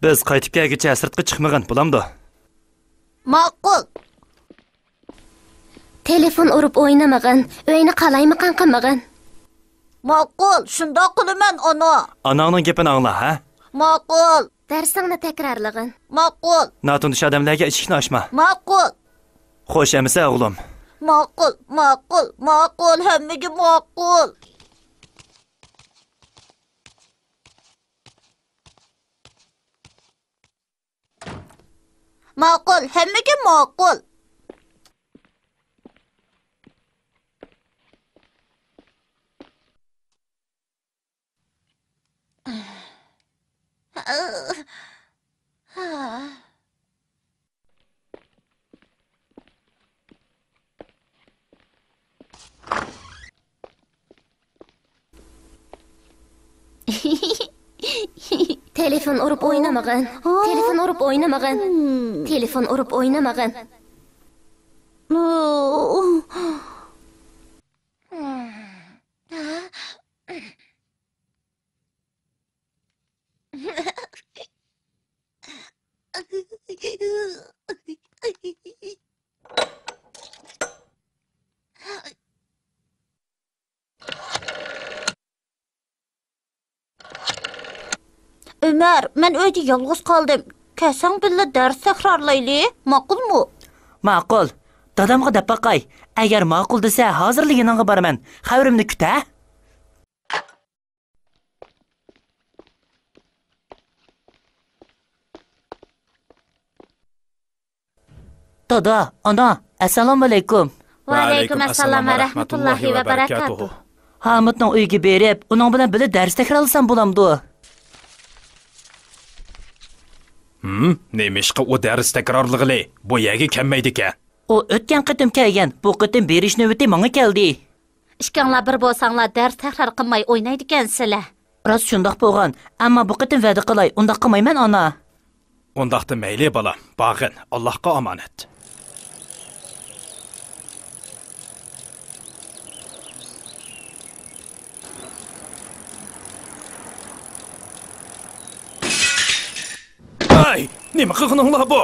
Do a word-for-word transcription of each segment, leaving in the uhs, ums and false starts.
بىز قايتىپ كەلگۈچە سىرتقا چىقمىغىن، بولامدۇ؟ ماقۇل. تېلېفون ئۇرۇپ ئوينىمىغىن، ئۆينى قالايمىقان قىلمىغىن. ماقۇل، شۇنداق قىلىمەن، ئانا. ئاناڭنىڭ گېپىنى ئاڭلا، ھە؟ ماقۇل. دەرسىڭنى تەكرارلىغىن. ماقۇل. ناتونۇش ئادەملەرگە ئىشىكنى ئاچما. ماقۇل. خوش ئەمىسە، ئوغلۇم. ماقۇل، ماقۇل، ماقۇل، ھەممىگە ماقۇل. ماقۇل، ھەممىگە ماقۇل. تېلېفون ئۇرۇپ ئوينىمىغىن. تېلېفون ئۇرۇپ ئوينىمىغىن. تېلېفون ئۇرۇپ ئوينىمىغىن. ئۆمەر، مەن ئۆيدە يالغۇز قالدىم. كەلسەڭ بىللە دەرس تەكرارلايلى، ماقۇلمۇ؟ ماقۇل. دادامغا دەپ باقاي. ئەگەر ماقۇل دېسە، ھازىرلا يېنىڭغا بارىمەن. خەۋىرىمنى كۈت، ھە؟ دادا، ئانا، ئەسسالامۇئەلەيكۇم. ۋەئەلەيكۇم ئەسسالام ۋە رەھمەتۇللاھى ۋە بەرەكاتۇھ. ھامۇتنىڭ ئۆيىگە بېرىپ، ئۇنىڭ بىلەن بىللە دەرس تەكرارلىسام بولامدۇ؟ ھىم، نېمىشقا ئۇ دەرس تەكرارلىغىلى بۇ يەرگە كەلمەيدىكەن؟ ئۇ ئۆتكەن قېتىم كەلگەن، بۇ قېتىم بېرىش نۆۋىتى ماڭا كەلدى. ئىككىڭلار بىر بولساڭلار دەرس تەكرار قىلماي ئوينايدىكەنسىلەر. راست شۇنداق بولغان، ئەمما بۇ قېتىم ۋەدە قىلاي، ئۇنداق قىلمايمەن، ئانا. ئۇنداقتا مەيلى، بالام، بارغىن، ئاللاھقا ئامانەت. ھەي، نېمە قىلغىنىڭلار بۇ؟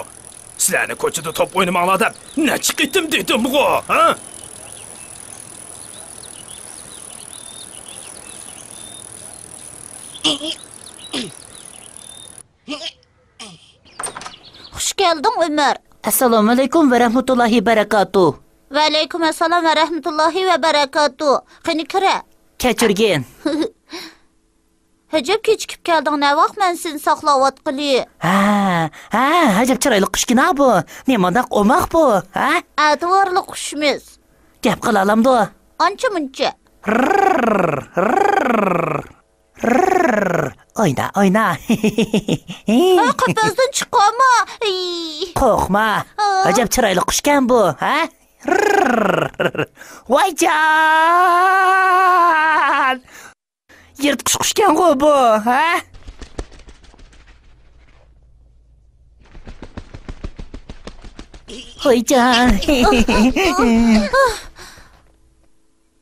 سىلەرنى كوچىدا توپ ئوينىماڭلار دەپ نەچچە قېتىم دېدىمغۇ، ھە؟ خۇش كەلدىڭ، ئۆمەر. ئەسسالامۇئەلەيكۇم ۋە رەھمەتۇللاھى بەرەكاتۇ. ۋەئەلەيكۇم ئەسسالام ۋە رەھمەتۇللاھى ۋە بەرەكاتۇ. قېنى، كىرە. كەچۈرگىن. ئەجەب كېچىكىپ كەلدىڭ، نەۋاق مەن سېنى ساقلاۋاتقىلى؟ ھە، ھە، ئەجەب چىرايلىق قۇشكىنا بۇ. نېمانداق ئوماق بۇ، ھە؟ ئەتىۋارلىق قۇشمىز. گەپ قىلالامدۇ؟ ئانچە مۇنچە. رىررىر، رىررىر. ئوينا، ئوينا. ھە، قەپەستىن چىقارما. ئىي. قورقما. ئا. ئەجەب چىرايلىق قۇشكەن بۇ، ھە؟ رىررىر. ۋايجان! يىرتقۇچ قۇشكەنغۇ بۇ، ھە؟ ھويجان.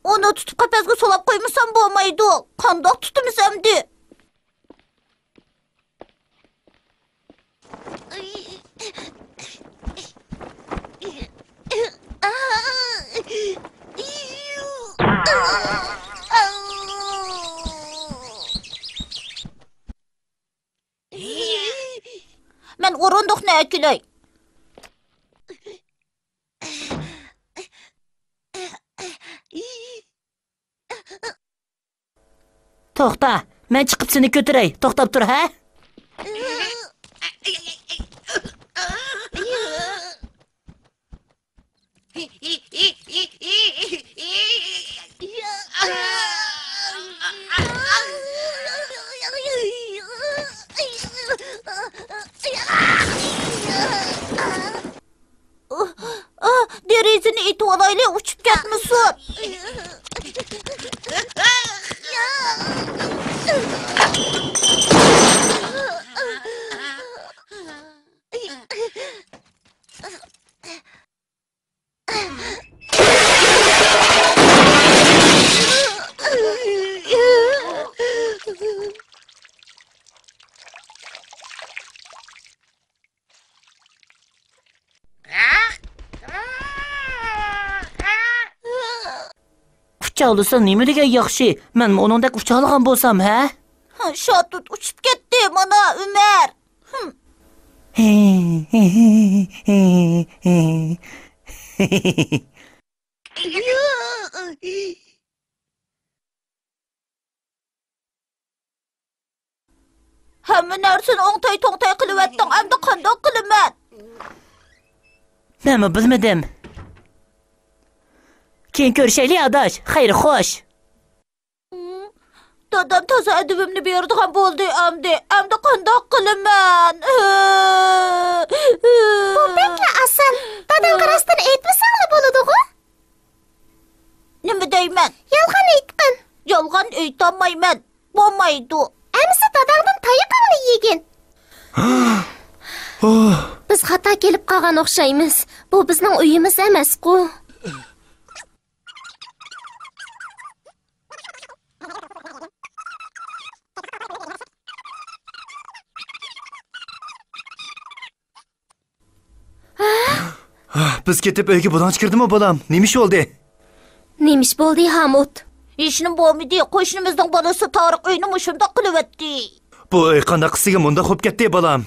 ئۇنى تۇتۇپ قەپەسكە سولاپ قويمىسام بولمايدۇ. قانداق تۇتىمىز ئەمدى؟ مەن ئورۇندۇقنى ئەكېلەي. توختا، مەن چىقىپ سېنى كۆتۈرەي. توختاپ تۇر، ھە؟ ئاھ، ئاھ، دېرىزىنى ئېتىۋالايلى، ئۇچۇپ كەتمىسۇن. ئۇچالىسا نېمە دېگەن ياخشى؟ مەنمۇ ئۇنىڭدەك ئۇچالىغان بولسام، ھە؟ شاتۇت ئۇچۇپ كەتتى، مانا ئۆمەر. ھەممە نەرسىنى ئوڭتاي-توڭتاي قىلىۋەتتىڭ، ئەمدى قانداق قىلىمەن؟ مەنمۇ بىلمىدىم. كېيىن كۆرۈشەيلى، ئاداش. خەير، خوش. دادام تازا ئەدىپىمنى بېرىدىغان بولدى ئەمدى. ئەمدى قانداق قىلىمەن؟ بۇ بەكلا ئاسان. داداڭغا راستىنى ئېيتمىساڭلا بولىدىغۇ. نېمە دەيمەن؟ يالغان ئېيتقىن. يالغان ئېيتالمايمەن. بولمايدۇ. ئەمىسە داداڭدىن تايىقىڭنى يېگىن. بىز خاتا كېلىپ قالغان ئوخشايمىز. بۇ بىزنىڭ ئۆيىمىز ئەمەسقۇ. بىز كېتىپ ئۆيگە بۇلاڭچى كىردىمۇ، بالام؟ نېمە ئىش بولدى؟ نېمە ئىش بولدى، ھامۇت؟ ھېچنېمە بولمىدى. قوشنىمىزنىڭ بالىسى تارىق ئۆينى مۇشۇنداق قىلىۋەتتى. بۇ ئۆي قانداق قىلسىگە مۇنداق بولۇپ كەتتى، بالام؟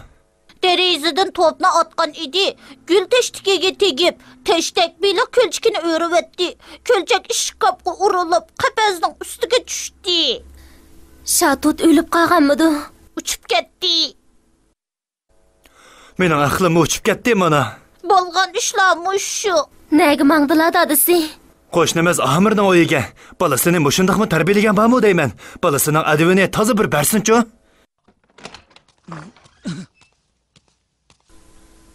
دېرىزىدىن توپنى ئاتقان ئىدى. گۈل تەشتىكىگە تېگىپ، تەشتەك بېلىق كۆلچىكىنى ئۆرۈۋەتتى. كۆلچەك ئىشكاپقا ئۇرۇلۇپ، قەپەسنىڭ ئۈستىگە چۈشتى. شاتۇت ئۆلۈپ قالغانمىدۇ؟ ئۇچۇپ كەتتى. مېنىڭ ئەقلىممۇ ئۇچۇپ كەتتى مانا. بولغان ئىشلار مۇشۇ. نەگە ماڭدىلا دادىسى؟ قوشنىمىز ئامىرنىڭ ئۆيىگە. بالىسىنى مۇشۇنداقمۇ تەربىيەلىگەن بارمۇ دەيمەن. بالىسىنىڭ ئەدىپىنى تازا بىر بەرسۇنچۇ.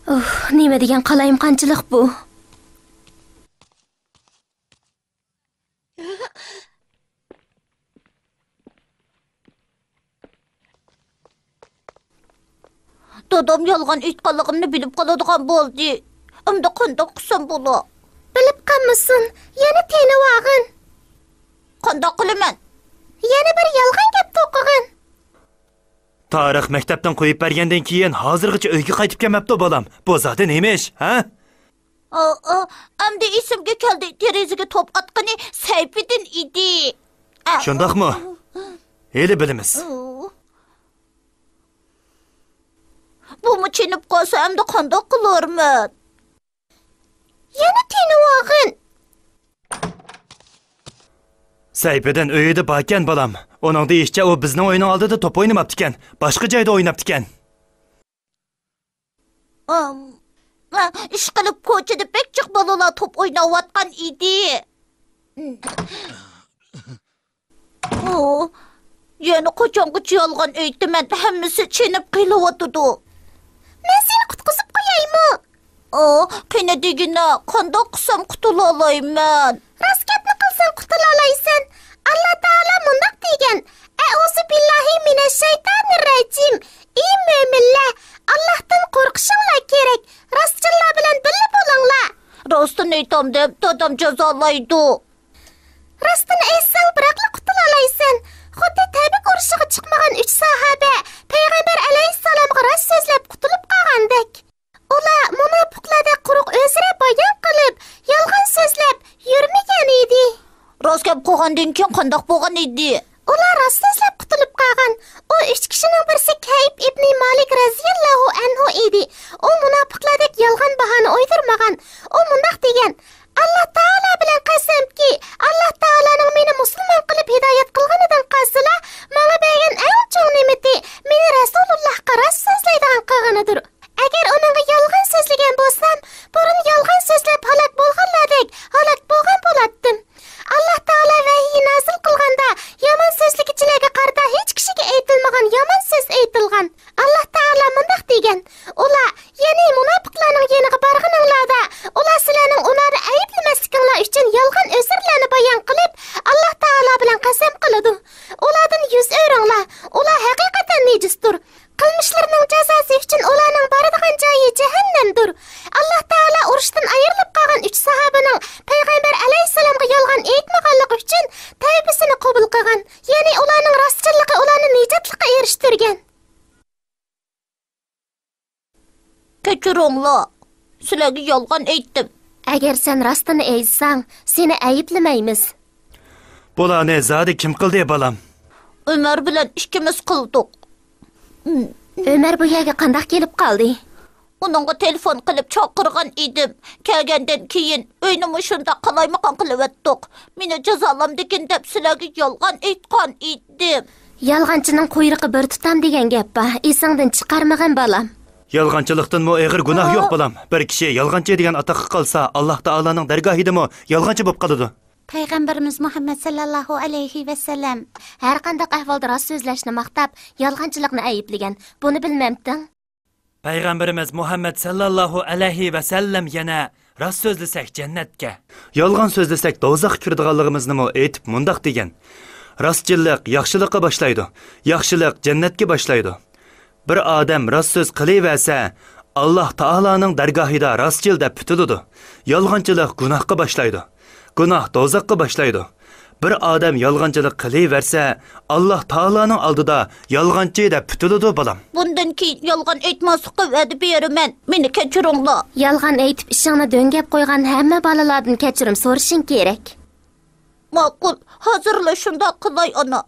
ئۇھ، نېمە دېگەن قالايمىقانچىلىق بۇ. دادام يالغان ئېيتقانلىقىمنى بىلىپ قالىدىغان بولدى. ئەمدى قانداق قىلسام بولا؟ بىلىپ قالمىسۇن، يەنە تېنىۋالغىن. قانداق قىلىمەن؟ يەنە بىر يالغان گەپ توقۇغىن. تارىق مەكتەپتىن قويۇپ بەرگەندىن كېيىن ھازىرغىچە ئۆيگە قايتىپ كەلمەپتۇ، بالام. بۇ زادى نېمە ئىش، ھە؟ ئا، ئا، ئەمدى ئېسىمگە كەلدى، دېرىزىگە توپ ئاتقىنى سەيپىدىن ئىدى. ئا. شۇنداقمۇ؟ ھېلى بىلىمىز. ئۇ. بۇمۇ چېنىپ قالسا، ئەمدى قانداق قىلارمەن؟ يەنە تېنىۋالغىن. سەيپىدىن ئۆيىدە باركەن، بالام. ئۇنىڭ دېيىشىچە، ئۇ بىزنىڭ ئۆينىڭ ئالدىدا توپ ئوينىماپتىكەن، باشقا جايدا ئويناپتىكەن. ئام، ئىشقىلىپ، كوچىدا بەك جىق بالىلار توپ ئويناۋاتقان ئىدى. ئۇ، يەنە قاچانغىچە يالغان ئېيتىمەن، ھەممىسى چېنىپ قېلىۋاتىدۇ. مەن سېنى قۇتقۇزۇپ قويايمۇ؟ ئۇ، قېنى دېگىنە، قانداق قىلسام قۇتۇلالايمەن؟ راست گەپنى قىلساڭ قۇتۇلالايسەن. ئاللا تائالا مۇنداق دېگەن، ئەئۇزۇ بىللاھى مىنەش شەيتانىر رەجىم. ئى مۆمىنلەر، ئاللاھتىن قورقۇشۇڭلار كېرەك، راستچىللار بىلەن بىللە بولۇڭلار. راستىنى ئېيتامدىم، دادام جازالايدۇ. راستىنى ئېيتساڭ، بىراقلا قۇتۇلالايسەن. خۇددى تەبۈك ئۇرۇشىغا چىقمىغان ئۈچ ساھابە پەيغەمبەر ئەلەيھىسسالامغا راست سۆزلەپ قۇتۇلۇپ قالغاندەك. ئۇلار مۇناپىقلاردەك قۇرۇق ئۆزرە بايان قىلىپ، يالغان سۆزلەپ يۈرمىگەن ئىدى. راست گەپ قىلغاندىن كېيىن قانداق بولغان ئىدى؟ ئۇلار راست سۆزلەپ قۇتۇلۇپ قالغان. ئۇ ئۈچ كىشىنىڭ بىرسى كەئب ئىبنى مالىك رەزىياللاھۇ ئەنھۇ ئىدى. ئۇ مۇناپىقلاردەك يالغان باھانە ئويدۇرمىغان. ئۇ مۇنداق دېگەن، ئاللا تائالا بىلەن قەسەمكى، ئاللا تائالانىڭ مېنى مۇسۇلمان قىلىپ ھىدايەت قىلغىنىدىن قالسىلا، ماڭا بەرگەن ئەڭ چوڭ نېمىتى مېنى رەسۇلۇللاھقا راست سۆزلەيدىغان قىلغىنىدۇر. ئەگەر ئۇنىڭغا يالغان سۆزلىگەن بولسام، بۇرۇن يالغان سۆزلەپ ھالاك بولغانلاردەك ھالاك بولغان بولاتتىم. ئاللا تائالا ۋەھىي نازىل قىلغاندا، يامان سۆزلىگۈچىلەرگە قارىتا ھېچ كىشىگە ئېيتىلمىغان يامان سۆز ئېيتىلغان. ئاللا تائالا مۇنداق دېگەن، ئۇلار، يەنى مۇناپىقلارنىڭ يېنىغا بارغىنىڭلاردا، ئۇلار سىلەرنىڭ ئۇلارنى ئەيىبلىمەسلىكىڭلار ئۈچۈن يالغان ئۆزۈرلەرنى بايان قىلىپ، ئاللا تائالا بىلەن قەسەم قىلىدۇ. ئۇلاردىن يۈز ئۆرۈڭلار، ئۇلار ھەقىقەتەن نىجىستۇر. قىلمىشلىرىنىڭ جازاسى ئۈچۈن ئۇلارنىڭ بارىدىغان جايى جەھەننەمدۇر. ئاللا تائالا ئۇرۇشتىن ئايرىلىپ قالغان ئۈچ ساھابىنىڭ پەيغەمبەر ئەلەيھىسسالامغا يالغان ئېيتمىغانلىقى ئۈچۈن تەۋبىسىنى قوبۇل قىلغان، يەنى ئۇلارنىڭ راستچىللىقى ئۇلارنى نىجاتلىققا ئېرىشتۈرگەن. كەچۈرۈڭلار، سىلەرگە يالغان ئېيتتىم. ئەگەر سەن راستىنى ئېيتساڭ، سېنى ئەيىبلىمەيمىز. بۇلارنى زادى كىم قىلدى، بالام؟ ئۆمەر بىلەن ئىككىمىز قىلدۇق. ئۆمەر بۇ يەرگە قانداق كېلىپ قالدى؟ ئۇنىڭغا تېلېفون قىلىپ چاقىرغان ئىدىم. كەلگەندىن كېيىن ئۆينى مۇشۇنداق قالايمىقان قىلىۋەتتۇق. مېنى جازالامدىكىن دەپ سىلەرگە يالغان ئېيتقان ئىدىم. يالغانچىنىڭ قۇيرۇقى بىر تۇتام دېگەن گەپ بار. ئېسىڭدىن چىقارمىغىن، بالام. يالغانچىلىقتىنمۇ ئېغىر گۇناھ يوق، بالام. بىر كىشى يالغانچى دېگەن ئاتاققا قالسا، ئاللاھ تائالانىڭ دەرگاھىدىمۇ يالغانچى بولۇپ قالىدۇ. پەيغەمبىرىمىز مۇھەممەد سەللەللاھۇ ئەلەيھى ۋەسەللەم ھەرقانداق ئەھۋالدا راست سۆزلەشنى ماختاپ، يالغانچىلىقنى ئەيىبلىگەن. بۇنى بىلمەمتىڭ؟ پەيغەمبىرىمىز مۇھەممەد سەللەللاھۇ ئەلەيھى ۋەسەللەم يەنە، راست سۆزلىسەك جەننەتكە، يالغان سۆزلىسەك دوزاخقا كىرىدىغانلىقىمىزنىمۇ ئېيتىپ مۇنداق دېگەن: راستچىللىق ياخشىلىققا باشلايدۇ، ياخشىلىق جەننەتكە باشلايدۇ. بىر ئادەم راست سۆز قىلىۋەرسە، ئاللاھ تائالانىڭ دەرگاھىدا راستچىل دەپ پۈتۈلىدۇ. يالغانچىلىق گۇناھقا باشلايدۇ. گۇناھ دوزاخقا باشلايدۇ. بىر ئادەم يالغانچىلىق قىلىۋەرسە، ئاللاھ تائالانىڭ ئالدىدا يالغانچى دەپ پۈتۈلىدۇ، بالام. بۇندىن كېيىن يالغان ئېيتماسلىققا ۋەدە بېرىمەن. مېنى كەچۈرۈڭلار. يالغان ئېيتىپ ئىشىڭنى دۆڭگەپ قويغان ھەممە بالىلاردىن كەچۈرۈم سورىشىڭ كېرەك. ماقۇل، ھازىرلا شۇنداق قىلاي، ئانا.